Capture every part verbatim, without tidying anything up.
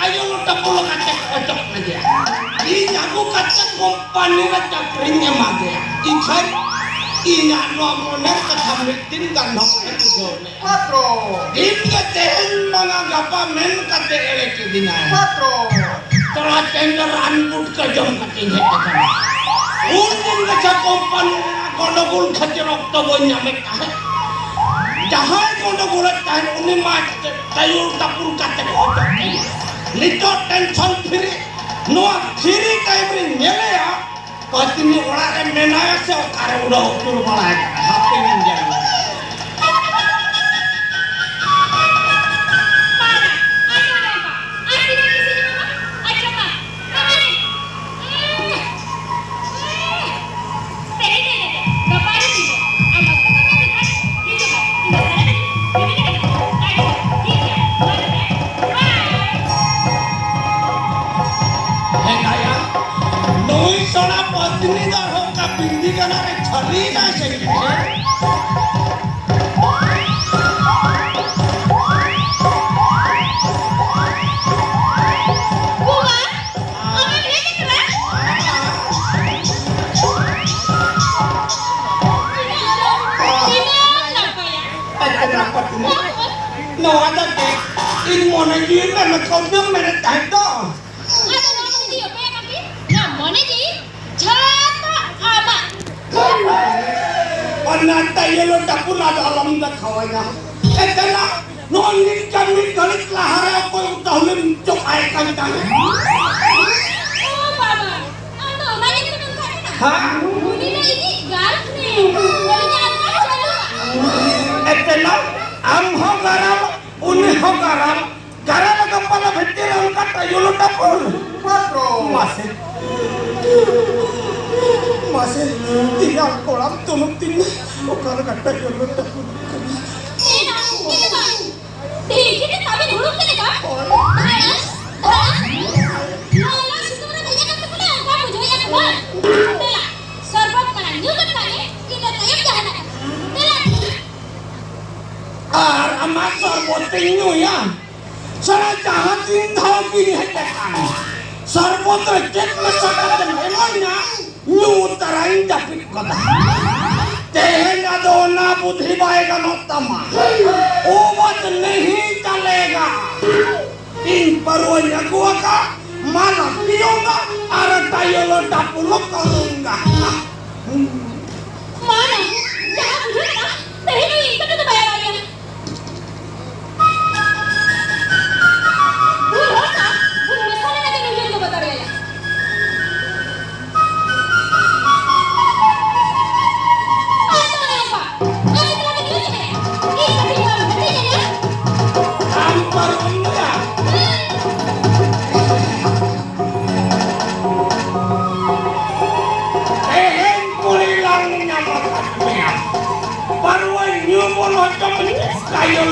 ᱟᱭᱳ ᱞᱚᱴᱟ ᱯᱩᱞ ᱠᱟᱛᱮ ᱠᱚ ᱚᱪᱚᱜ ᱠᱮᱫᱮᱭᱟ᱾ ᱤᱧ ᱟᱹᱜᱩ ᱠᱟᱛᱮ ᱠᱳᱢᱯᱟᱱᱤ ᱨᱮ ᱪᱟᱹᱠᱨᱤᱧ ᱮᱢᱟ ᱫᱮᱭᱟ᱾ ᱤᱠᱷᱟᱹᱱ ᱤᱧᱟᱜ ᱱᱚᱣᱟ ᱢᱚᱱᱮᱨ ᱠᱟᱛᱷᱟ ᱢᱤᱫ ᱫᱤᱱ ᱜᱟᱱ ᱦᱚᱸ ᱵᱟᱭ ᱵᱩᱡᱷᱟᱹᱣ ᱞᱮᱫᱟ᱾ ᱯᱟᱛᱨᱚ᱾ ᱫᱤᱱ ᱜᱮ ᱛᱮᱦᱮᱧ ᱵᱟᱝᱟ ᱜᱟᱯᱟ ᱢᱮᱱ ᱠᱟᱛᱮ ᱮᱲᱮ ᱠᱤᱫᱤᱧᱟᱭ᱾ ᱯᱟᱛᱨᱚ᱾ ᱛᱚᱲᱟ ᱴᱮᱸᱰᱟᱨ ᱟᱱ ᱯᱩᱴᱠᱟᱹ ᱡᱚᱢ ᱠᱟᱛᱮᱧ ᱦᱮᱡ ᱟᱠᱟᱱᱟ᱾ ᱩᱱ ᱫᱤᱱ ᱜᱟᱪᱷᱟ ᱠᱳᱢᱯᱟᱱᱤ ᱨᱮᱱᱟᱜ ᱜᱚᱱᱰᱚᱜᱳᱞ ᱠᱷᱟᱹᱛᱤᱨ ᱚᱠᱛᱚ ᱵᱟᱹᱧ ᱧᱟᱢᱮᱫ ᱛᱟᱦᱮᱸᱫ᱾ ᱡᱟᱦᱟᱸᱭ ᱜᱚᱱᱰᱚᱜᱳᱞᱮᱫ ᱛᱟᱦᱮᱸᱫ ᱩᱱᱤ ᱢᱟ ᱛᱟᱭᱩᱨ ᱛᱟᱯᱩᱨ ᱠᱟᱛᱮ ᱠᱚ ᱚᱪᱚᱜ ᱠᱮᱭᱟ᱾ ᱱᱤᱛᱚᱜ ᱴᱮᱱᱥᱚᱱ ᱯᱷᱨᱤ, ᱱᱚᱣᱟ ᱯᱷᱨᱤ ᱴᱟᱭᱤᱢ ᱨᱤᱧ ᱧᱮᱞᱮᱭᱟ᱾ ᱯᱟᱹᱛᱱᱤ ᱚᱲᱟᱜ ᱨᱮ ᱢᱮᱱᱟᱭᱟ ᱥᱮ ᱚᱠᱟᱨᱮ ᱩᱰᱟᱹᱣ ᱩᱛᱟᱹᱨ ᱵᱟᱲᱟᱭ ᱠᱟᱱᱟ, ᱦᱟᱯᱮᱧ ᱧᱮᱞ ᱞᱮᱜᱮ᱾ ᱦᱮᱸ ᱫᱟᱭᱟ, ᱱᱩᱭ ᱥᱚᱲᱟ ᱯᱟᱹᱛᱱᱤ ᱫᱚ ᱟᱨᱦᱚᱸ ᱚᱠᱟ ᱵᱤᱱᱫᱤ ᱜᱟᱱᱟ ᱨᱮ ᱡᱷᱟᱹᱞᱤᱭᱮᱱᱟᱭ ᱥᱮ ᱪᱮᱫ? ᱵᱟᱵᱟ, ᱟᱢᱮᱢ ᱦᱮᱡ ᱟᱠᱟᱱᱟ? ᱛᱤᱱᱟᱹᱜ ᱱᱟᱯᱟᱭᱟ᱾ ᱱᱚᱣᱟ ᱫᱚ ᱪᱮᱫ? ᱤᱧ ᱢᱚᱱᱮ ᱡᱤᱣᱤ ᱢᱮᱱ ᱠᱟᱹᱣᱰᱤᱢ ᱢᱮᱱᱮᱫ ᱛᱟᱦᱮᱸᱫ ᱫᱚ᱾ ᱟᱫᱚ ᱱᱚᱣᱟ ᱢᱚᱱᱮ ᱡᱤᱣᱤ ᱚᱠᱚᱭᱟᱜ ᱠᱟᱱ ᱛᱤᱧ? ᱱᱚᱣᱟ ᱢᱚᱱᱮ ᱡᱤᱣᱤ ᱡᱷᱚᱛᱚ ᱟᱢᱟᱜ᱾ ᱚᱱᱟ ᱛᱟᱭᱚᱢ ᱴᱟᱯᱩᱱᱟ ᱫᱚ ᱟᱞᱚᱢ ᱫᱮᱠᱷᱟᱣᱟᱧᱟ᱾ ᱮ ᱫᱮᱞᱟ, ᱱᱚᱜᱼᱚᱭ ᱱᱤᱛ ᱠᱟᱱ ᱢᱤᱫ ᱜᱷᱟᱹᱲᱤᱡ ᱞᱟᱦᱟᱨᱮ ᱚᱠᱚᱭ ᱩᱛᱟᱹᱦᱩᱞᱮᱢ ᱪᱚᱯᱟᱭ ᱠᱟᱱ ᱛᱟᱦᱮᱸᱫ? ᱚ ᱵᱟᱵᱟ, ᱟᱢ ᱫᱚ ᱚᱱᱟ ᱧᱮᱞ ᱛᱮᱢ ᱚᱱᱠᱟᱜ ᱠᱟᱱᱟ? ᱦᱮᱸ? ᱩᱱᱤ ᱫᱚ ᱤᱧᱤᱡ girlfriend᱾ ᱩᱱᱤ ᱫᱚ ᱟᱢ ᱫᱚ ᱵᱟᱹᱱᱩᱜᱼᱟ᱾ ᱮ ᱫᱮᱞᱟ, ᱟᱢ ᱦᱚᱸ ᱜᱟᱨᱟᱢ, ᱩᱱᱤ ᱦᱚᱸ ᱜᱟᱨᱟᱢ᱾ ᱜᱟᱨᱟ ᱞᱟᱜᱟ ᱯᱟᱞᱟ ᱵᱷᱤᱛᱤᱨ ᱨᱮ ᱚᱱᱠᱟ ᱴᱟᱭᱩᱞ ᱴᱟᱯᱩᱞ᱾ ᱢᱟᱥᱮ, ᱢᱟᱥᱮ, ᱤᱧᱟᱜ ᱠᱚᱲᱟᱢ ᱛᱩᱱᱩᱢ ᱛᱤᱧ ᱢᱮ᱾ ᱚᱠᱟ ᱞᱮᱠᱟ ᱴᱟᱭᱩᱞ ᱴᱟᱯᱩᱞ ᱠᱟᱱᱟ᱾ ᱮ ᱵᱟᱵᱟ, ᱩᱱᱤ ᱫᱚ ᱵᱟᱝ᱾ ᱰᱷᱤᱝᱠᱤ ᱨᱮ ᱛᱟᱵᱮ ᱦᱩᱲᱩᱝ ᱠᱮᱫ ᱞᱮᱠᱟ᱾ ᱦᱳᱭ᱾ ᱫᱷᱟᱲᱟᱥ, ᱫᱷᱟᱲᱟᱥ᱾ ᱞᱚᱞᱚ ᱥᱤᱛᱩᱝ ᱨᱮ ᱵᱷᱮᱡᱟ ᱠᱟᱛᱮ ᱵᱚᱞᱮ ᱚᱱᱠᱟ ᱵᱩᱡᱷᱟᱹᱣᱮᱫᱼᱟ ᱠᱚ ᱵᱟᱝ? ᱫᱮᱞᱟ, ᱥᱚᱨᱵᱚᱛ ᱢᱟᱲᱟᱝ ᱧᱩ ᱜᱚᱫ ᱠᱟᱜ ᱢᱮ, ᱤᱱᱟᱹ ᱛᱟᱭᱚᱢ ᱡᱟᱦᱟᱱᱟᱜ ᱠᱟᱛᱷᱟ᱾ ᱫᱮᱞᱟ᱾ ᱟᱨ ᱟᱢᱟᱜ ᱥᱚᱨᱵᱚᱛ ᱯᱮ ᱧᱩᱭᱟ? ᱥᱟᱞᱟ ᱡᱟᱦᱟᱸ ᱛᱤᱱ ᱫᱷᱟᱣ ᱜᱤᱧ ᱦᱮᱡ ᱟᱠᱟᱱ, ᱥᱚᱨᱵᱚᱛ ᱨᱮ ᱪᱮᱫ ᱢᱮᱥᱟ ᱠᱟᱛᱮᱢ ᱮᱢᱟᱹᱧᱟ, ᱧᱩ ᱛᱟᱨᱟᱧ ᱡᱟᱹᱯᱤᱫ ᱜᱚᱫᱟ᱾ ᱛᱮᱦᱮᱧ ᱟᱫᱚ ᱚᱱᱟ ᱵᱩᱫᱷᱤ ᱵᱟᱭ ᱜᱟᱱᱚᱜ ᱛᱟᱢᱟ, ᱩᱵᱟᱫ ᱱᱟᱦᱤ ᱪᱟᱞᱮᱜᱟ᱾ ᱤᱧ ᱯᱟᱹᱨᱣᱟᱹᱧ ᱟᱹᱜᱩ ᱟᱠᱟᱫ, ᱢᱟᱞᱟ ᱯᱤᱭᱳᱜᱟ ᱟᱨ ᱴᱟᱭᱚᱞ ᱰᱟᱯᱩᱞ ᱠᱚᱞᱩᱝᱜᱟ᱾ ᱢᱟ ᱱᱟᱦᱩ, ᱡᱟᱦᱟᱸ ᱵᱩᱡᱷᱟᱹᱜ ᱠᱟᱱᱟ, ᱛᱮᱦᱮᱧ ᱫᱚ ᱤᱧ ᱠᱟᱛᱮ ᱫᱚ ᱵᱟᱭ ᱵᱟᱲᱟᱭᱟ᱾ ᱵᱷᱩᱞ ᱦᱚᱲ ᱥᱟᱶ ᱵᱷᱩᱞ ᱢᱮᱥᱟ ᱞᱮᱱᱟ ᱜᱮ ᱱᱩᱭ ᱡᱚᱱ ᱫᱚ ᱵᱟᱹᱛᱟᱲ ᱜᱮᱭᱟ᱾ ᱟᱨ ᱛᱚ ᱚᱱᱮ ᱚᱱᱠᱟ, ᱟᱨ ᱮᱠᱞᱟ ᱜᱮ ᱧᱮᱞ ᱢᱮ, ᱤᱧ ᱠᱟᱹᱴᱤᱡ ᱱᱚᱣᱟ ᱵᱷᱟᱹᱴᱤ ᱧᱮᱞ ᱧᱟᱢ᱾ ᱟᱢ ᱯᱟᱨᱚᱢ ᱢᱮᱭᱟ᱾ ᱦᱩᱸ᱾ ᱛᱮᱦᱮᱧ ᱠᱩᱲᱤ ᱞᱟᱝ ᱧᱟᱢ ᱟᱠᱟᱫ ᱢᱮᱭᱟ᱾ ᱯᱟᱹᱨᱣᱟᱹ ᱧᱩ ᱵᱚᱞ ᱦᱚᱪᱚ ᱢᱮ, ᱠᱟᱭᱚᱞ᱾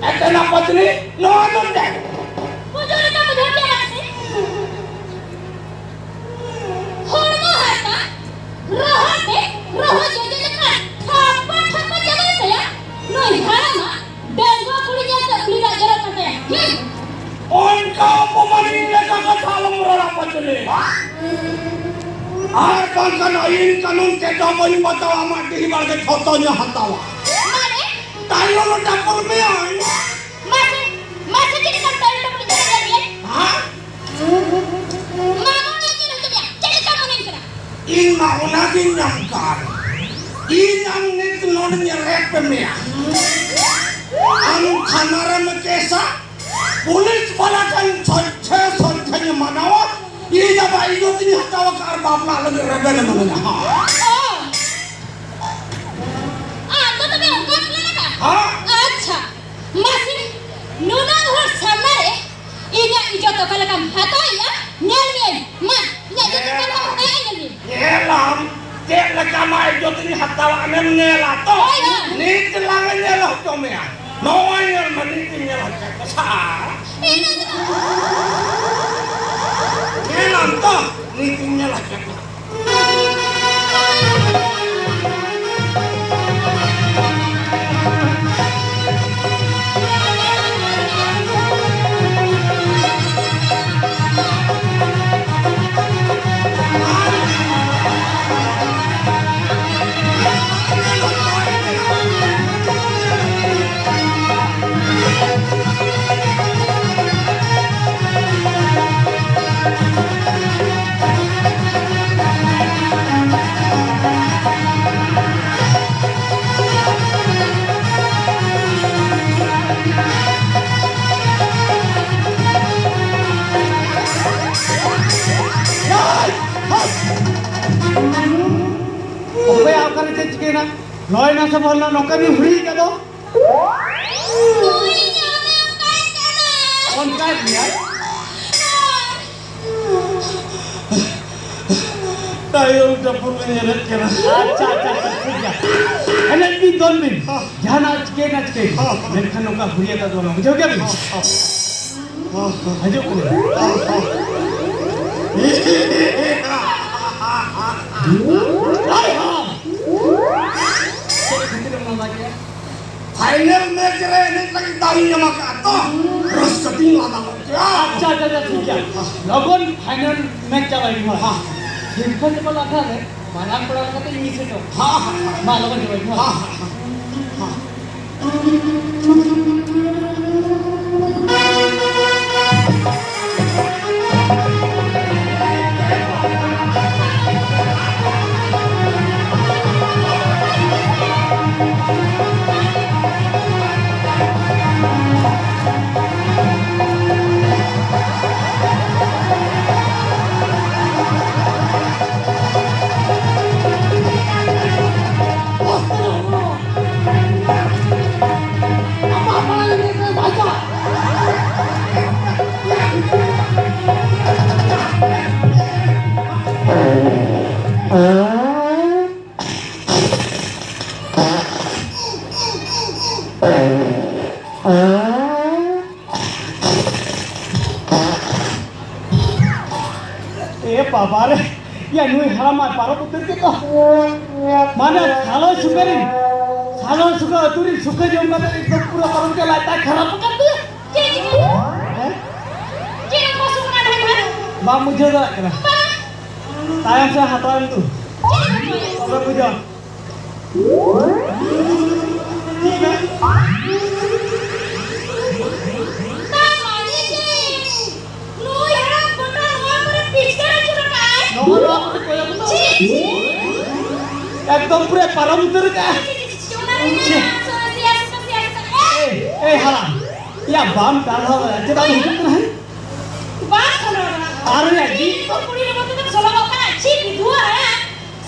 ᱮᱛᱮᱱᱟ ᱯᱟᱛᱞᱤ, ᱱᱚᱣᱟ ᱫᱚ ᱪᱮᱫ? ᱵᱩᱡᱷᱟᱹᱣ ᱞᱮᱠᱟ ᱵᱩᱡᱷᱟᱹᱣ ᱯᱮᱭᱟ ᱥᱮ? ᱦᱚᱲᱢᱚ ᱦᱟᱨᱛᱟ ᱨᱚᱦᱚᱲ ᱛᱮ ᱨᱚᱦᱚᱲ ᱡᱚᱡᱚ ᱞᱮᱠᱷᱟᱱ ᱴᱷᱟᱯᱟ ᱴᱷᱟᱯᱟ ᱪᱟᱵᱟᱭ ᱛᱟᱭᱟ᱾ ᱱᱩᱭ ᱟᱨ ᱵᱟᱝᱠᱷᱟᱱ ᱟᱹᱭᱤᱱ ᱠᱟᱹᱱᱩᱱ ᱪᱮᱫ ᱦᱚᱸ ᱵᱟᱹᱧ ᱵᱟᱛᱟᱣᱟ, ᱟᱢᱟᱜ ᱰᱤᱦᱤ ᱵᱟᱲᱜᱮ ᱡᱷᱚᱛᱚᱧ ᱦᱟᱛᱟᱣᱟ᱾ ᱢᱟᱱᱮ? ᱛᱟᱭᱚᱢ ᱰᱟᱠᱚᱨ ᱢᱮᱭᱟᱧ᱾ ᱢᱟᱥᱮ, ᱢᱟᱥᱮ ᱪᱮᱫ ᱞᱮᱠᱟᱢ ᱛᱟᱭᱚᱢ ᱰᱟᱠᱚᱨ ᱤᱧ ᱧᱮᱞ ᱧᱮᱞ ᱢᱮᱭᱟ? ᱦᱮᱸ? ᱢᱟ ᱢᱚᱱᱮ ᱧᱮᱞ ᱦᱚᱪᱚ ᱢᱮᱭᱟ, ᱪᱮᱫ ᱞᱮᱠᱟ ᱢᱚᱱᱮᱧ ᱠᱟᱱᱟ? ᱤᱧ ᱢᱟ ᱚᱱᱟᱜᱤᱧ ᱧᱟᱢ ᱠᱟᱱ᱾ ᱤᱧ ᱟᱢ ᱱᱤᱛ ᱱᱚᱰᱮᱧ ᱨᱮᱯ ᱢᱮᱭᱟ᱾ ᱟᱢ ᱛᱷᱟᱱᱟ ᱨᱮᱢ ᱠᱮᱥᱟ, ᱯᱩᱞᱤᱥ ᱵᱟᱞᱟ ᱴᱷᱮᱱ ᱥᱚᱡᱷᱮ ᱥᱚᱡᱷᱮᱧ ᱢᱟᱱᱟᱣᱟ᱾ ᱤᱧ ᱟᱢᱟᱜ ᱤᱡᱽᱡᱚᱛ ᱤᱧ ᱦᱟᱛᱟᱣ ᱟᱠᱟᱫ ᱟᱨ ᱵᱟᱯᱞᱟ ᱞᱟᱹᱜᱤᱫ ᱨᱮᱵᱮᱱ ᱮᱢᱟᱹᱧᱟ᱾ ᱦᱮᱸ᱾ ᱚ᱾ ᱟᱫᱚ ᱛᱚᱵᱮ ᱚᱱᱠᱟ ᱠᱟᱱᱟ ᱠᱟ? ᱦᱮᱸ᱾ ᱟᱪᱪᱷᱟ᱾ ᱢᱟᱥᱮ, ᱱᱩᱱᱟᱹᱜ ᱦᱚᱲ ᱥᱟᱢᱱᱟ ᱨᱮ ᱤᱧᱟᱹᱜ ᱤᱡᱽᱡᱚᱛ ᱚᱠᱟ ᱞᱮᱠᱟᱢ ᱦᱟᱛᱟᱣᱮᱜᱼᱟ? ᱧᱮᱞ ᱢᱤᱭᱟᱹᱧ᱾ ᱢᱟ, ᱤᱧᱟᱹᱜ ᱤᱡᱽᱡᱚᱛ ᱚᱠᱟ ᱞᱮᱠᱟᱢ ᱦᱟᱛᱟᱣᱮᱜᱼᱟ? ᱧᱮᱞ ᱢᱤᱭᱟᱹᱧ᱾ ᱧᱮᱞᱟᱢ, ᱪᱮᱫ ᱞᱮᱠᱟ ᱟᱢᱟᱜ ᱤᱡᱽᱡᱚᱛ ᱤᱧ ᱦᱟᱛᱟᱣᱟ, ᱟᱢᱮᱢ ᱧᱮᱞᱟ ᱛᱚ? ᱦᱳᱭ, ᱦᱳᱭ᱾ ᱱᱤᱛ ᱞᱟᱝ ᱧᱮᱞ ᱦᱚᱪᱚ ᱢᱮᱭᱟ᱾ ᱱᱚᱜᱼᱚᱭ ᱧᱮᱞ ᱢᱮ, ᱱᱤᱛ ᱤᱧ ᱧᱮᱞ ᱦᱚᱪᱚ ᱢᱮᱭᱟ᱾ ᱥᱟ-, ᱤᱧ ᱫᱚ ᱧᱮᱞᱟᱢ ᱛᱚ? ᱱᱤᱛ ᱤᱧ ᱧᱮᱞ ᱦᱚᱪᱚ ᱢᱮᱭᱟ᱾ ᱚᱠᱚᱭᱟᱜ ᱚᱠᱟᱨᱮ ᱪᱮᱫ ᱪᱤᱠᱟᱹᱭᱮᱱᱟ? ᱞᱚᱭ ᱱᱟ ᱥᱮ ᱵᱚᱞ ᱱᱟ, ᱱᱚᱝᱠᱟ ᱵᱤᱱ ᱦᱩᱲᱤ ᱠᱟᱫᱚ? ᱱᱩᱭ ᱧᱟᱢᱮ ᱚᱱᱠᱟᱭ ᱠᱟᱱᱟ᱾ ᱚᱱᱠᱟᱭ ᱜᱮᱭᱟᱭ? ᱛᱟᱭᱚᱢ ᱪᱟᱯᱚᱞ ᱞᱤᱧ ᱮᱱᱮᱡ ᱠᱟᱱᱟ᱾ ᱟᱪᱪᱷᱟ, ᱟᱪᱪᱷᱟ, ᱟᱪᱪᱷᱟ, ᱴᱷᱤᱠ ᱜᱮᱭᱟ᱾ ᱮᱱᱮᱡ ᱵᱤᱱ, ᱫᱚᱱ ᱵᱤᱱ᱾ ᱦᱚᱸ᱾ ᱡᱟᱦᱟᱱᱟᱜ ᱪᱤᱠᱟᱹᱭᱮᱱᱟ, ᱪᱤᱠᱟᱹᱭᱮᱱᱟ᱾ ᱦᱚᱸ᱾ ᱢᱮᱱᱠᱷᱟᱱ ᱱᱚᱝᱠᱟ ᱦᱩᱲᱤᱭᱟᱹ ᱠᱟᱫᱚ ᱵᱟᱝ, ᱵᱩᱡᱷᱟᱹᱣ ᱠᱮᱫᱟ ᱵᱤᱱ? ᱦᱚᱸ, ᱦᱚᱸ᱾ ᱦᱤᱡᱩᱜ ᱠᱟᱱᱟ᱾ ᱦᱚᱸ, ᱦᱚᱸ᱾ ᱟᱭ ᱦᱚᱸ᱾ ᱪᱮᱫ ᱠᱷᱟᱹᱛᱤᱨ ᱮᱢ ᱞᱟᱸᱫᱟ ᱠᱮᱫᱟ? ᱯᱷᱟᱭᱱᱮᱞ ᱢᱮᱪ ᱨᱮ ᱮᱱᱮᱡ ᱞᱟᱹᱜᱤᱫ ᱫᱟᱣ ᱤᱧ ᱧᱟᱢ ᱟᱠᱟᱫᱼᱟ ᱛᱚ᱾ ᱨᱟᱹᱥᱠᱟᱹ ᱛᱤᱧ ᱞᱟᱸᱫᱟ ᱜᱚᱫ ᱠᱮᱫᱟ᱾ ᱟᱪᱪᱷᱟ, ᱟᱪᱪᱷᱟ, ᱟᱪᱪᱷᱟ, ᱴᱷᱤᱠ ᱜᱮᱭᱟ᱾ ᱞᱚᱜᱚᱱ ᱯᱷᱟᱭᱱᱟᱞ ᱢᱮᱪ ᱪᱟᱵᱟᱭ ᱢᱮ᱾ ᱦᱮᱸ᱾ ᱥᱤᱨᱯᱷᱟᱹ ᱪᱟᱯᱟᱞ ᱟᱠᱷᱲᱟ ᱨᱮ ᱢᱟᱨᱟᱝ ᱠᱚᱲᱟ ᱞᱮᱠᱟᱛᱮ ᱤᱧ ᱥᱮᱴᱮᱨᱚᱜ᱾ ᱦᱮᱸ, ᱦᱮᱸ, ᱦᱮᱸ᱾ ᱢᱟ, ᱞᱚᱜᱚᱱ ᱪᱟᱵᱟᱭ ᱢᱮ᱾ ᱦᱮᱸ, ᱦᱮᱸ, ᱦᱮᱸ, ᱦᱮᱸ᱾ ᱮ ᱵᱟᱵᱟ ᱨᱮ, ᱭᱟ ᱱᱩᱭ ᱦᱟᱲᱟᱢ ᱢᱟ ᱯᱟᱨᱚᱢ ᱩᱛᱟᱹᱨ ᱠᱮᱫ ᱫᱚ᱾ ᱢᱟᱱᱮ ᱥᱟᱞᱚᱭ ᱥᱩᱠᱟᱹᱨᱤ, ᱥᱟᱞᱚᱭ ᱥᱩᱠᱟᱹ ᱟᱹᱛᱩ ᱨᱤᱱ ᱥᱩᱠᱟᱹ ᱡᱚᱢ ᱠᱟᱛᱮ ᱮᱠᱫᱚᱢ ᱯᱩᱨᱟᱹ ᱯᱟᱨᱚᱢ ᱠᱮᱫ, ᱞᱟᱡ ᱛᱟᱭ ᱠᱷᱟᱨᱟᱯ ᱟᱠᱟᱫ ᱛᱟᱭᱟ᱾ ᱪᱮᱫ ᱪᱤᱠᱟᱹ? ᱦᱮᱸ? ᱪᱮᱫ ᱮᱢ ᱯᱚᱥᱚᱜ ᱠᱟᱱᱟ ᱰᱟᱭᱵᱷᱟᱨ? ᱵᱟᱢ ᱵᱩᱡᱷᱟᱹᱣ ᱫᱟᱲᱮᱭᱟᱜ ᱠᱟᱱᱟ? ᱵᱟᱝ᱾ ᱛᱟᱭᱚᱢ ᱥᱮᱫ ᱦᱟᱛᱟᱣ ᱮᱢ ᱫᱩ᱾ ᱪᱮᱫ ᱮᱢ ᱦᱟᱛᱟᱣᱟ? ᱛᱚᱵᱮ ᱵᱩᱡᱷᱟᱹᱣ᱾ ᱛᱟ ᱢᱟᱱᱮ ᱪᱮᱫ? ᱱᱩᱭ ᱦᱟᱲᱟᱢ ᱜᱚᱴᱟ ᱱᱚᱣᱟ ᱠᱚᱨᱮ ᱯᱤᱪᱠᱟᱹᱨ ᱟᱹᱪᱩᱨ ᱟᱠᱟᱫᱼᱟᱭ᱾ ᱱᱚᱜᱼᱚ ᱱᱚᱣᱟ ᱠᱚᱨᱮ ᱠᱚᱭᱚᱜ ᱢᱮ᱾ ᱪᱷᱤ, ᱪᱷᱤ᱾ ᱮᱠᱫᱚᱢ ᱯᱩᱨᱟᱹ ᱯᱟᱨᱚᱢ ᱩᱛᱟᱹᱨ ᱟᱠᱟᱫᱼᱟ᱾ ᱪᱷᱤ, ᱪᱷᱤ, ᱪᱷᱤ, ᱪᱷᱤ, ᱚᱱᱟ ᱨᱮ ᱪᱷᱤ᱾ ᱢᱮᱱᱟᱜᱼᱟ, ᱥᱚ-, ᱥᱮᱭᱟ ᱥᱩᱛᱟᱹ, ᱥᱮᱭᱟ ᱥᱩᱛᱟᱹ᱾ ᱮᱭ, ᱮᱭ, ᱦᱟᱲᱟᱢ᱾ ᱭᱟ, ᱵᱟᱢ ᱴᱟᱨᱦᱟᱣ ᱫᱟᱲᱮᱭᱟᱜᱼᱟ᱾ ᱪᱮᱫᱟᱜ ᱮᱢ ᱦᱤᱡᱩᱜ ᱠᱟᱱᱟ, ᱦᱮᱸ? ᱵᱟᱝ ᱥᱚᱞᱚ ᱨᱚᱲᱟ᱾ ᱟᱨ ᱭᱟ, ᱪᱮᱫ ᱠᱚ ᱠᱩᱲᱤ ᱦᱚᱯᱚᱱ ᱛᱮᱫᱚᱢ ᱥᱚᱞᱚᱜᱚᱜ ᱠᱟᱱᱟ? ᱪᱷᱤ, ᱵᱤᱫᱷᱩᱣᱟᱹ ᱦᱟᱲᱟᱢ᱾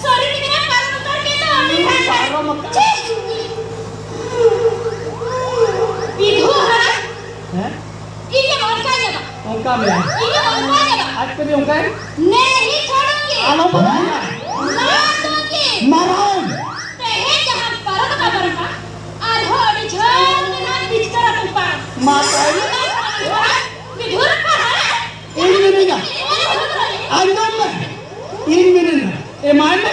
ᱥᱚᱨᱤ ᱛᱮᱜᱮ ᱱᱟᱜ ᱯᱟᱨᱚᱢ ᱩᱛᱟᱹᱨ ᱠᱮᱫ ᱫᱚ ᱩᱱᱤ ᱦᱟᱲᱟᱢ᱾ ᱯᱟᱨᱚᱢ ᱟᱠᱟᱫ᱾ ᱪᱷᱤ! ᱵᱤᱫᱷᱩ ᱦᱟᱲᱟᱢ᱾ ᱦᱮᱸ? ᱤᱧ ᱫᱚ ᱚᱱᱠᱟ ᱜᱮ ᱵᱟᱝ᱾ ᱚᱱᱠᱟ ᱢᱮ᱾ ᱤᱧ ᱫᱚ ᱚᱱᱠᱟ ᱜᱮ ᱵᱟᱝ᱾ ᱟᱡ ᱛᱮᱜᱮ ᱚᱱᱠᱟᱭ᱾ ᱱᱮ ᱦᱤ ᱪᱷᱚᱲᱚᱝᱜᱮ᱾ ᱟᱞᱚᱢ ᱢᱟᱨᱟᱝ ᱫᱚ ᱠᱤ? ᱢᱟᱨᱟᱝ᱾ ᱛᱮᱦᱮᱧ ᱡᱟᱦᱟᱸ ᱯᱟᱨᱚᱢ ᱟᱠᱟᱫ ᱯᱟᱨᱚᱢ ᱟᱠᱟᱫ, ᱟᱨᱦᱚᱸ ᱟᱹᱰᱤ ᱡᱷᱟᱹᱞ ᱢᱮᱱᱟᱜᱼᱟ, ᱯᱤᱪᱠᱟᱹᱨ ᱟᱹᱛᱩ ᱯᱟᱨᱚᱢ᱾ ᱢᱟ ᱛᱟᱭ᱾ ᱵᱤᱫᱷᱩ ᱦᱟᱲᱟᱢ᱾ ᱤᱧ ᱢᱤᱱᱟᱹᱧᱟ᱾ ᱟᱸᱡᱚᱢ ᱢᱮ᱾ ᱤᱧ ᱢᱤᱱᱟᱹᱧᱟ᱾ ᱮᱢᱟᱭ ᱢᱮ᱾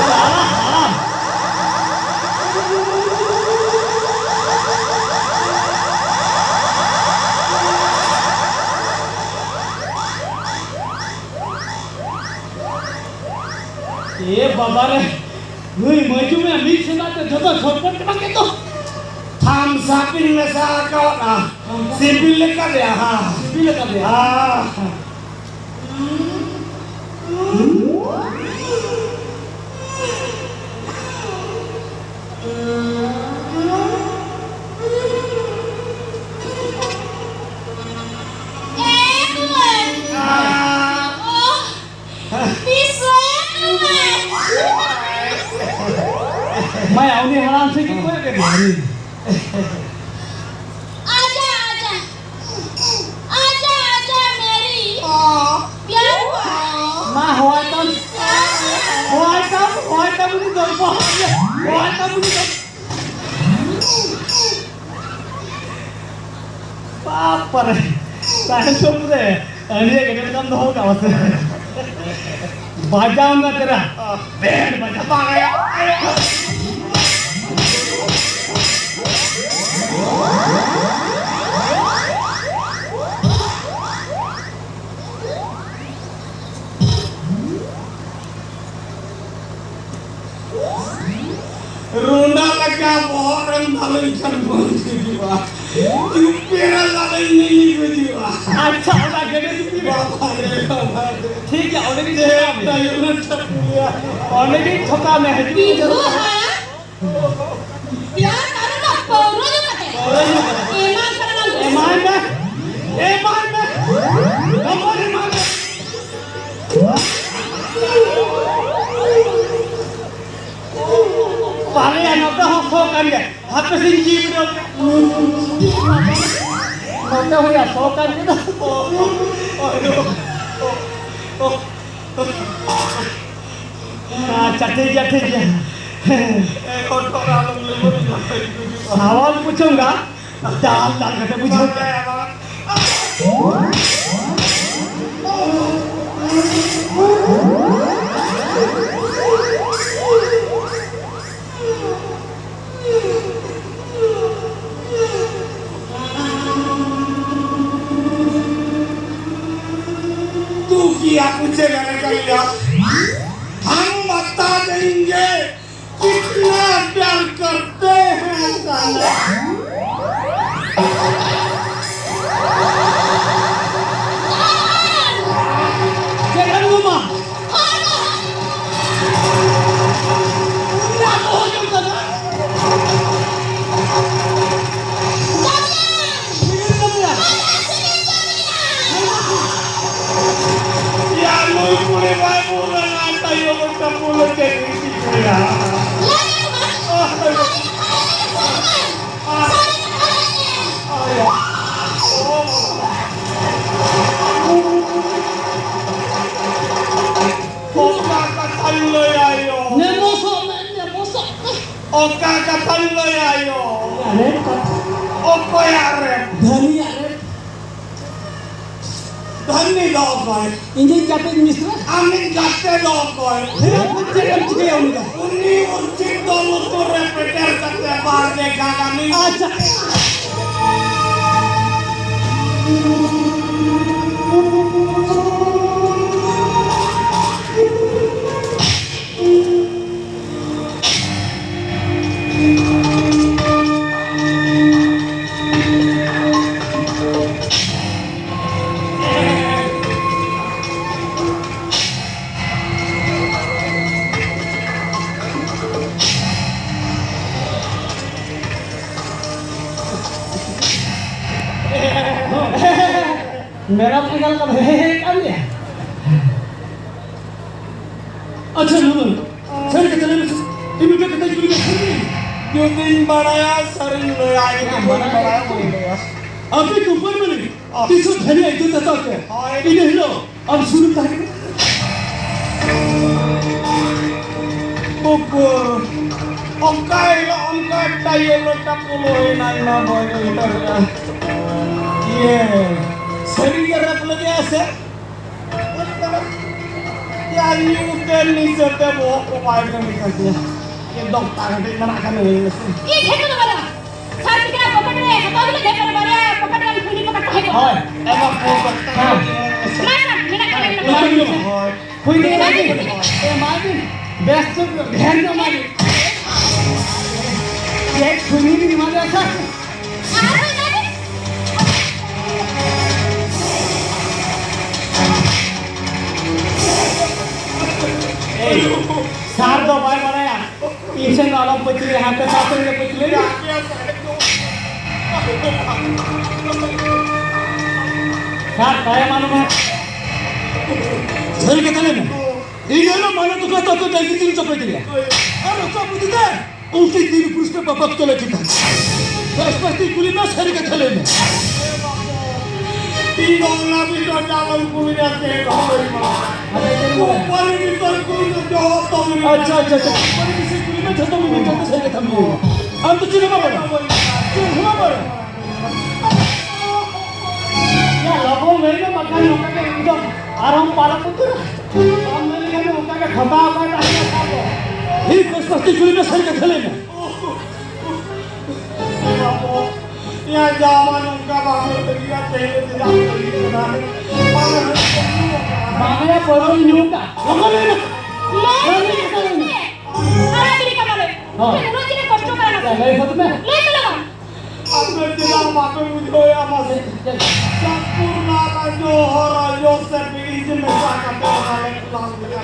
ᱥᱟᱞᱟ ᱦᱟᱲᱟᱢ᱾ ᱵᱟᱵᱟ ᱨᱮ, ᱱᱩᱭ ᱢᱟᱹᱡᱩ ᱢᱮ ᱢᱤᱫ ᱥᱮᱫ ᱛᱮ ᱡᱚᱛᱚ ᱪᱷᱚᱴᱯᱚᱴ ᱪᱟᱵᱟ ᱠᱮᱫ ᱫᱚ᱾ ᱛᱷᱟᱢᱥ ᱟᱯ ᱤᱧ ᱢᱮᱥᱟ ᱟᱠᱟᱣᱟᱫᱼᱟ᱾ ᱥᱤᱵᱤᱞ ᱞᱮᱠᱟ ᱨᱮᱭᱟᱜ, ᱦᱟ᱾ ᱥᱤᱵᱤᱞ ᱞᱮᱠᱟ ᱨᱮᱭᱟᱜ᱾ ᱦᱟ᱾ ᱢᱟᱭᱟ, ᱩᱱᱤ ᱦᱟᱲᱟᱢ ᱥᱮᱫ ᱜᱮ ᱠᱚᱭᱚᱜ ᱠᱮᱫᱮᱭᱟ᱾ ᱟᱡᱟ, ᱟᱡᱟ᱾ ᱟᱡᱟ, ᱟᱡᱟ, ᱢᱮᱨᱤ᱾ ᱚ᱾ ᱯᱭᱟᱨ ᱦᱩᱣᱟ᱾ ᱢᱟ, ᱦᱚᱦᱚᱭ ᱛᱟᱢ᱾ ᱦᱚᱦᱚᱭ ᱛᱟᱢ, ᱦᱚᱦᱚᱭ ᱛᱟᱢ, ᱩᱱᱤ ᱫᱚ ᱦᱚᱦᱚᱭ ᱛᱟᱢ, ᱩᱱᱤ ᱫᱚ᱾ ᱵᱟᱯ ᱨᱮ, ᱛᱟᱭᱚᱢ ᱨᱮ ᱟᱹᱰᱤ ᱜᱮᱰᱮ ᱞᱮᱠᱟᱢ ᱫᱚᱦᱚ ᱠᱟᱜᱼᱟ ᱥᱮ? ᱵᱟᱡᱟᱣ ᱱᱟ ᱛᱮᱨᱟ᱾ ᱵᱮᱱᱰ ᱵᱟᱡᱟ᱾ ᱨᱩᱸᱰᱟ ᱞᱮᱠᱟ ᱵᱚᱦᱚᱜ ᱨᱮᱢ ᱫᱟᱞᱮᱧ ᱠᱷᱟᱱ ᱵᱟᱹᱧ ᱜᱩᱡᱩᱜᱼᱟ᱾ ᱪᱩᱯᱤ ᱨᱮ ᱫᱟᱞᱮᱧ ᱱᱤᱧ ᱜᱩᱡᱩᱜᱼᱟ᱾ ᱟᱪᱪᱷᱟ, ᱚᱱᱟ ᱜᱮᱰᱮ ᱪᱩᱯᱤ ᱨᱮ᱾ ᱵᱟᱵᱟ ᱨᱮ, ᱵᱟᱵᱟ ᱨᱮ᱾ ᱴᱷᱤᱠ ᱜᱮᱭᱟ, ᱚᱸᱰᱮ ᱜᱮᱧ ᱪᱮᱫ ᱛᱷᱚᱠᱟᱣ ᱢᱮᱭᱟ᱾ ᱛᱟᱭᱚᱢ ᱨᱮ ᱪᱟᱯᱩᱭᱟ? ᱚᱸᱰᱮ ᱜᱮᱧ ᱛᱷᱚᱠᱟᱣ ᱢᱮᱭᱟ, ᱦᱤᱡᱩᱜ ᱢᱮ᱾ ᱯᱤᱴᱷᱩ ᱦᱟᱲᱟᱢ᱾ ᱯᱮᱭᱟ ᱠᱟᱨᱚᱱ ᱯᱟᱹᱣᱨᱟᱹ ᱧᱩ ᱠᱟᱛᱮ᱾ ᱯᱟᱹᱣᱨᱟᱹ ᱧᱩ ᱠᱟᱛᱮ᱾ ᱮᱢᱟᱱ ᱠᱟᱱᱟ᱾ ᱮᱢᱟᱭ ᱢᱮ, ᱮᱢᱟᱭ ᱢᱮ᱾ ᱠᱚᱢᱚᱨ ᱮᱢᱟᱭ ᱢᱮ᱾ ᱵᱟᱨᱭᱟ ᱱᱚᱛᱮ ᱦᱚᱸ ᱥᱚ ᱠᱟᱱ ᱜᱮᱭᱟ᱾ ᱦᱟᱯᱮ ᱥᱮᱧ ᱡᱤᱣᱤ ᱵᱤᱰᱟᱹᱣ ᱠᱮᱫ᱾ ᱱᱚᱛᱮ ᱦᱚᱸᱭᱟ ᱥᱚ ᱠᱟᱱ ᱜᱮᱫᱚ᱾ ᱟᱪᱪᱷᱟ, ᱴᱷᱤᱠ ᱜᱮᱭᱟ, ᱴᱷᱤᱠ ᱜᱮᱭᱟ᱾ ᱥᱟᱣᱟᱞ ᱯᱩᱪᱷᱩᱝᱜᱟ, ᱫᱟᱞ ᱫᱟᱞ ᱠᱟᱛᱮ ᱵᱩᱡᱷᱟᱹᱣ ᱠᱮᱫ᱾ तू किया पूछे मैंने कर लिया। हम बता प्यार करते हैं साला। Ya, nui kuli bai bula ngata yo ko kapulo ke isi ya. Oh, ayo. Oh, ya. Oh. Oka kathan loi ayo. Nemo so, nemo so. Oka kathan loi ayo. Are kata. Okoyᱟᱜ ᱨᱮ? ᱫᱷᱟᱹᱱᱤᱭᱟᱜ ᱨᱮ᱾ ᱫᱷᱟᱹᱱᱤ ᱫᱚ ᱚᱠᱚᱭ? ᱤᱧᱤᱡ ᱜᱟᱛᱮ ᱢᱤᱥᱨᱟ᱾ ᱟᱢᱤᱡ ᱜᱟᱛᱮ ᱫᱚ ᱚᱠᱚᱭ? ᱦᱮᱸ, ᱪᱮᱫ ᱮᱢ ᱪᱤᱠᱟᱹᱭᱟ ᱩᱱᱤ ᱫᱚ? ᱩᱱᱤ ᱩᱪᱤᱛ ᱫᱚ ᱞᱩᱛᱩᱨ ᱨᱮ ᱯᱮᱴᱮᱨ ᱠᱟᱛᱮ ᱵᱟᱨ ᱡᱟᱭᱜᱟ ᱜᱟᱱᱤᱧ ᱟᱪᱪᱷᱟ᱾ ᱢᱮᱨᱚᱢ ᱮᱸᱜᱟᱞ ᱠᱚ ᱦᱮᱡ ᱠᱟᱱ ᱜᱮᱭᱟ᱾ ᱟᱪᱪᱷᱟ, ᱱᱚᱣᱟ ᱥᱟᱹᱨᱤ ᱠᱟᱛᱷᱟ ᱞᱟᱹᱭ ᱢᱮᱥᱮ᱾ ᱤᱧ ᱢᱤᱫᱴᱮᱱ ᱠᱟᱛᱷᱟᱧ ᱠᱩᱞᱤ ᱢᱮᱭᱟ, ᱥᱟᱹᱨᱤ? ᱡᱩᱫᱤᱧ ᱵᱟᱲᱟᱭᱟ, ᱥᱟᱹᱨᱤᱧ ᱞᱟᱹᱭᱟ, ᱡᱩᱫᱤ ᱵᱟᱹᱧ ᱵᱟᱲᱟᱭᱟ, ᱵᱟᱹᱧ ᱞᱟᱹᱭᱟ᱾ ᱟᱯᱮ ᱠᱳᱢᱯᱟᱱᱤ ᱢᱟᱹᱞᱤᱠ ᱛᱤᱥ ᱦᱚᱸ ᱫᱷᱟᱹᱱᱤ ᱟᱹᱭᱠᱟᱹᱣ ᱛᱟᱠᱚ ᱯᱮ᱾ ᱦᱳᱭ᱾ ᱤᱱᱟᱹ ᱦᱤᱞᱳᱜ ᱟᱢ ᱥᱩᱨ ᱨᱮᱢ ᱛᱟᱦᱮᱸ ᱠᱟᱱᱟ? ᱩᱠᱩᱨ, ᱚᱱᱠᱟ ᱦᱤᱞᱳᱜ ᱚᱱᱠᱟ ᱴᱟᱭᱤᱢ ᱞᱚᱴᱟ ᱯᱩᱞᱩ ᱦᱩᱭᱱᱟ, ᱤᱧ ᱢᱟ ᱵᱟᱹᱧ ᱩᱭᱦᱟᱹᱨ ᱠᱟᱜᱼᱟ᱾ ᱤᱭᱟᱹ, ᱥᱟᱹᱨᱤ ᱜᱮ ᱨᱮᱯ ᱞᱮᱫᱮᱭᱟ ᱥᱮ? ᱭᱟ, ᱧᱩ ᱛᱮ ᱱᱤᱥᱟᱹ ᱛᱮ ᱵᱚᱦᱚᱜ ᱠᱚ ᱵᱟᱭ ᱠᱟᱹᱢᱤ ᱠᱟᱱ ᱛᱤᱧᱟ᱾ ᱪᱮᱫ ᱫᱚ ᱛᱟᱜ ᱠᱟᱹᱴᱤᱡ ᱢᱮᱱᱟᱜ ᱠᱷᱟᱱ ᱞᱟᱹᱭ ᱢᱮᱥᱮ᱾ ᱤᱧ ᱴᱷᱮᱱ ᱫᱚ ᱵᱟᱹᱱᱩᱜᱼᱟ᱾ ᱥᱟᱨ ᱛᱤᱠᱤᱱ ᱯᱚᱠᱮᱴ ᱨᱮ ᱦᱟᱛᱟᱣ ᱫᱚᱞᱮ ᱫᱮᱡ ᱠᱟᱱᱟ ᱵᱟᱨᱭᱟ ᱯᱚᱠᱮᱴ ᱨᱮ ᱠᱷᱩᱸᱰᱤ ᱯᱚᱠᱮᱴ ᱛᱟᱦᱮᱸ ᱠᱚᱜᱼᱟ᱾ ᱦᱳᱭ᱾ ᱮᱢᱟ ᱠᱚ ᱫᱚᱨᱠᱟᱨ᱾ ᱦᱮᱸ᱾ ᱢᱟ ᱥᱟᱨ, ᱢᱮᱱᱟᱜ ᱛᱟᱞᱮᱭᱟ᱾ ᱦᱳᱭ᱾ ᱦᱩᱭ ᱮᱢᱟ ᱫᱤᱧ᱾ ᱦᱳᱭ᱾ ᱮᱢᱟ ᱫᱤᱧ᱾ ᱵᱮᱥ ᱛᱮ ᱰᱷᱮᱨ ᱧᱚᱜ ᱮᱢᱟ ᱫᱤᱧ᱾ ᱩᱱᱤ ᱵᱤᱱ ᱮᱢᱟ ᱫᱮᱭᱟ ᱥᱮ? ᱮᱭ, ᱥᱟᱨ ᱫᱚ ᱵᱟᱭ ᱵᱟᱲᱟᱭᱟ᱾ ᱤᱧ ᱥᱮᱱ ᱫᱚ ᱟᱞᱚᱢ ᱯᱟᱹᱪᱷᱞᱟᱹᱭᱟ, ᱦᱟᱱᱛᱮ ᱥᱟᱨ ᱥᱮᱱ ᱜᱮ ᱯᱟᱹᱪᱷᱞᱟᱹᱭ ᱢᱮ᱾ ᱥᱟᱨ, ᱛᱟᱭᱚᱢ ᱟᱞᱚᱢ ᱦᱟᱸᱜ᱾ ᱥᱟᱹᱨᱤ ᱠᱟᱛᱷᱟ ᱞᱟᱹᱭ ᱢᱮ᱾ ᱤᱧ ᱦᱤᱞᱳᱜ ᱢᱟᱱᱚᱛ ᱠᱚ ᱛᱟᱠᱚ ᱫᱟᱭ ᱛᱤᱱ ᱪᱚᱯᱮ ᱜᱮᱭᱟ᱾ ᱟᱨ ᱚᱠᱟ ᱵᱩᱫᱷᱤ ᱛᱮ? ᱩᱱᱠᱤᱱ ᱛᱤᱱ ᱯᱩᱨᱩᱥ ᱯᱮ ᱵᱟᱯᱟᱠ ᱛᱚᱞᱮ ᱠᱮᱫᱟ᱾ ᱵᱮᱥ ᱵᱮᱥ ᱛᱤᱧ ᱠᱩᱞᱤ ᱢᱮ, ᱥᱟᱹᱨᱤ ᱠᱟᱛᱷᱟ ᱞᱟᱹᱭ ᱢᱮ᱾ ᱤᱧ ᱫᱚ ᱚᱱᱟ ᱵᱤᱥᱚᱭ ᱛᱮ ᱟᱞᱚᱢ ᱠᱩᱞᱤᱧᱟ, ᱪᱮᱫ ᱦᱚᱸ ᱵᱟᱹᱧ ᱵᱟᱲᱟᱭᱟ᱾ ᱩᱯᱟᱹᱞᱤ ᱵᱤᱥᱚᱭ ᱠᱩᱞᱤ ᱫᱚ ᱡᱚᱦᱚᱜ ᱛᱚ ᱢᱮᱱᱟᱜᱼᱟ᱾ ᱟᱪᱪᱷᱟ, ᱟᱪᱪᱷᱟ, ᱟᱪᱪᱷᱟ᱾ ᱩᱯᱟᱹᱞᱤ ᱵᱤᱥᱚᱭ ᱠᱩᱞᱤ ᱢᱮ, ᱡᱷᱚᱛᱚ ᱢᱤᱢᱤᱫ ᱠᱟᱛᱮ ᱥᱟᱹᱨᱤ ᱠᱟᱛᱷᱟᱢ ᱞᱟᱹᱭᱟ᱾ ᱟᱢ ᱫᱚ ᱪᱮᱫ ᱦᱚᱸ ᱵᱟᱢ ᱵᱟᱲᱟᱭᱟ? ᱪᱮᱫ ᱦᱚᱸ ᱵᱟᱢ ᱵᱟᱲᱟᱭᱟ? ᱭᱟ, ᱞᱚᱜᱚᱱ ᱞᱟᱹᱭ ᱢᱮ, ᱵᱟᱠᱷᱟᱱ ᱱᱚᱝᱠᱟ ᱜᱮ ᱮᱠᱫᱚᱢ ᱟᱨᱦᱚᱸ ᱯᱟᱨᱚᱢ ᱩᱛᱟᱹᱨᱟ᱾ ᱵᱟᱢ ᱞᱟᱹᱭ ᱞᱮᱠᱷᱟᱱ ᱫᱚ ᱚᱱᱠᱟ ᱜᱮ ᱠᱷᱚᱥᱟᱣ ᱟᱠᱟᱱ ᱛᱟᱦᱮᱸᱱᱟ ᱥᱟᱨ ᱫᱚ᱾ ᱦᱮᱸ, ᱵᱮᱥ ᱵᱮᱥ ᱛᱮ ᱠᱩᱞᱤ ᱢᱮ, ᱥᱟᱹᱨᱤ ᱠᱟᱛᱷᱟ ᱞᱟᱹᱭ ᱢᱮ᱾ ᱭᱟ, ᱡᱟᱶᱟᱭ ᱱᱚᱝᱠᱟ ᱵᱟᱝ ᱞᱟᱹᱜᱤᱫ ᱛᱮᱦᱮᱧ ᱫᱚ ᱪᱮᱫᱟᱜ ᱞᱟᱹᱜᱤᱫ ᱠᱟᱱᱟ? ᱵᱟᱝ ᱞᱟᱹᱜᱤᱫ ᱠᱟᱱᱟ᱾ ᱵᱟᱝ ᱭᱟ, ᱯᱟᱹᱣᱨᱟᱹ ᱧᱩ ᱠᱟᱜ᱾ ᱞᱚᱜᱚᱱ ᱞᱟᱹᱭ ᱢᱮ᱾ ᱞᱟᱹᱭ ᱢᱮ, ᱞᱟᱹᱭ ᱢᱮ᱾ ᱟᱨ ᱟᱹᱰᱤ ᱞᱮᱠᱟ ᱢᱟᱱᱮ᱾ ᱦᱚᱸ᱾ ᱩᱱᱟᱹᱜ ᱪᱮᱫ ᱠᱚᱥᱴᱚ ᱠᱟᱱᱟ? ᱞᱟᱹᱭ ᱦᱚᱫ ᱢᱮ᱾ ᱞᱟᱹᱭ ᱛᱟᱞᱟᱝ ᱢᱮ᱾ ᱟᱯᱮ ᱪᱮᱫᱟᱜ ᱵᱟᱯᱮ ᱵᱩᱡᱷᱟᱹᱣᱮᱫᱼᱟ ᱢᱟᱥᱮ? ᱪᱟᱸᱫᱯᱩᱨ ᱱᱟᱜ ᱨᱟᱡᱽ, ᱦᱚᱨ ᱨᱟᱡᱽ ᱥᱮ ᱵᱤᱨᱤᱡᱽ ᱢᱮᱥᱟ ᱠᱟᱛᱮ ᱚᱱᱟ ᱞᱮ plan ᱞᱮᱫᱟ᱾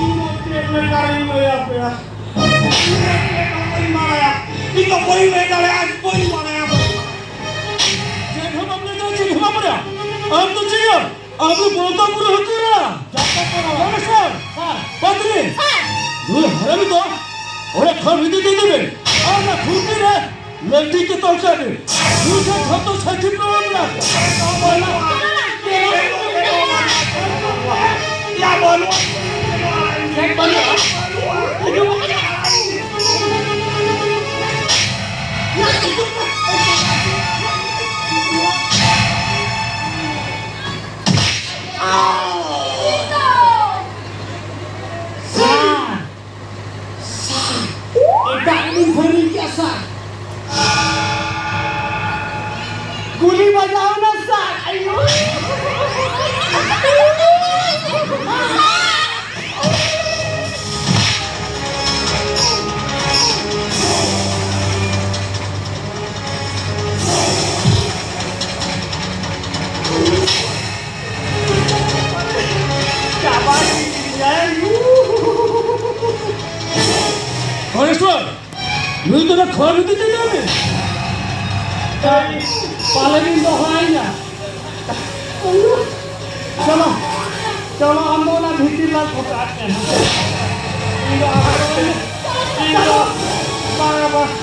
ᱤᱧ ᱫᱚ ᱪᱮᱫ ᱞᱮᱠᱟᱨᱤᱧ ᱞᱟᱹᱭ ᱟᱯᱮᱭᱟ? ᱤᱧ ᱫᱚ ᱪᱮᱫ ᱦᱚᱸ ᱵᱟᱹᱧ ᱵᱟᱲᱟᱭᱟ᱾ ᱤᱧ ᱫᱚ ᱵᱟᱹᱧ ᱞᱟᱹᱭ ᱫᱟᱲᱮᱭᱟᱜᱼᱟ, ᱵᱟᱹᱧ ᱵᱟᱲᱟᱭᱟ, ᱵᱟᱹᱧ ᱵᱟᱲᱟᱭᱟ᱾ ᱪᱮᱫ ᱦᱚᱸ ᱵᱟᱢ ᱞᱟᱹᱭ ᱫᱟᱲᱮᱭᱟᱜᱼᱟ, ᱪᱮᱫ ᱦᱚᱸ ᱵᱟᱢ ᱵᱟᱲᱟᱭᱟ᱾ ᱟᱢ ᱫᱚ ᱪᱮᱫ ᱮᱢ? ᱟᱵᱚ ᱵᱚᱞᱫᱟ ᱯᱩᱨᱟᱹ ᱦᱟᱹᱛᱤᱭᱟᱹᱨᱟ᱾ ᱡᱚᱛᱚ ᱠᱚ ᱨᱚᱲᱟ᱾ ᱜᱚᱱᱮᱥᱚᱨ᱾ ᱦᱮᱸ᱾ ᱯᱟᱛᱨᱤ᱾ ᱦᱮᱸ᱾ ᱱᱩᱭ ᱦᱟᱨᱟᱢᱤ ᱫᱚ ᱚᱲᱟᱜ ᱠᱷᱚᱱ ᱤᱫᱤ ᱤᱫᱤ ᱵᱮᱱ᱾ ᱟᱨ ᱚᱱᱟ ᱠᱷᱩᱱᱴᱤ ᱨᱮ ᱞᱟᱹᱴᱤ ᱛᱮ ᱛᱚᱞ ᱠᱟᱜ ᱵᱮᱱ᱾ ᱱᱩᱭ ᱴᱷᱮᱱ ᱡᱷᱚᱛᱚ ᱥᱟᱹᱠᱷᱤ ᱯᱨᱚᱢᱟᱱ ᱢᱮᱱᱟᱜᱼᱟ᱾ ᱭᱟ, ᱵᱟᱹᱱᱩᱜᱼᱟ᱾ ᱥᱟᱨ, ᱥᱟᱨ, ᱮᱴᱟᱜ ᱨᱮᱵᱤᱱ ᱵᱷᱟᱹᱨᱤ ᱠᱮᱜᱼᱟ, ᱥᱟᱨ᱾ ᱜᱩᱞᱤ ᱵᱟᱡᱟᱣ ᱮᱱᱟ, ᱥᱟᱨ᱾ ᱟᱭᱳ᱾ ᱱᱩᱭ ᱫᱚ ᱠᱷᱚᱨ ᱤᱫᱤ ᱠᱮᱫᱮ᱾ ᱯᱟᱞᱮ ᱵᱤᱱ ᱫᱚᱦᱚᱭᱟ᱾ ᱪᱚᱞᱚ, ᱪᱚᱞᱚ, ᱟᱢ ᱫᱚ ᱚᱱᱟ ᱵᱷᱤᱛᱤᱨ ᱞᱟᱝ ᱯᱷᱚᱴᱟᱜ ᱠᱟᱱᱟ᱾ ᱤᱧ ᱫᱚ ᱟᱨ ᱤᱧ ᱫᱚ ᱵᱟᱝᱟ, ᱵᱟᱝ᱾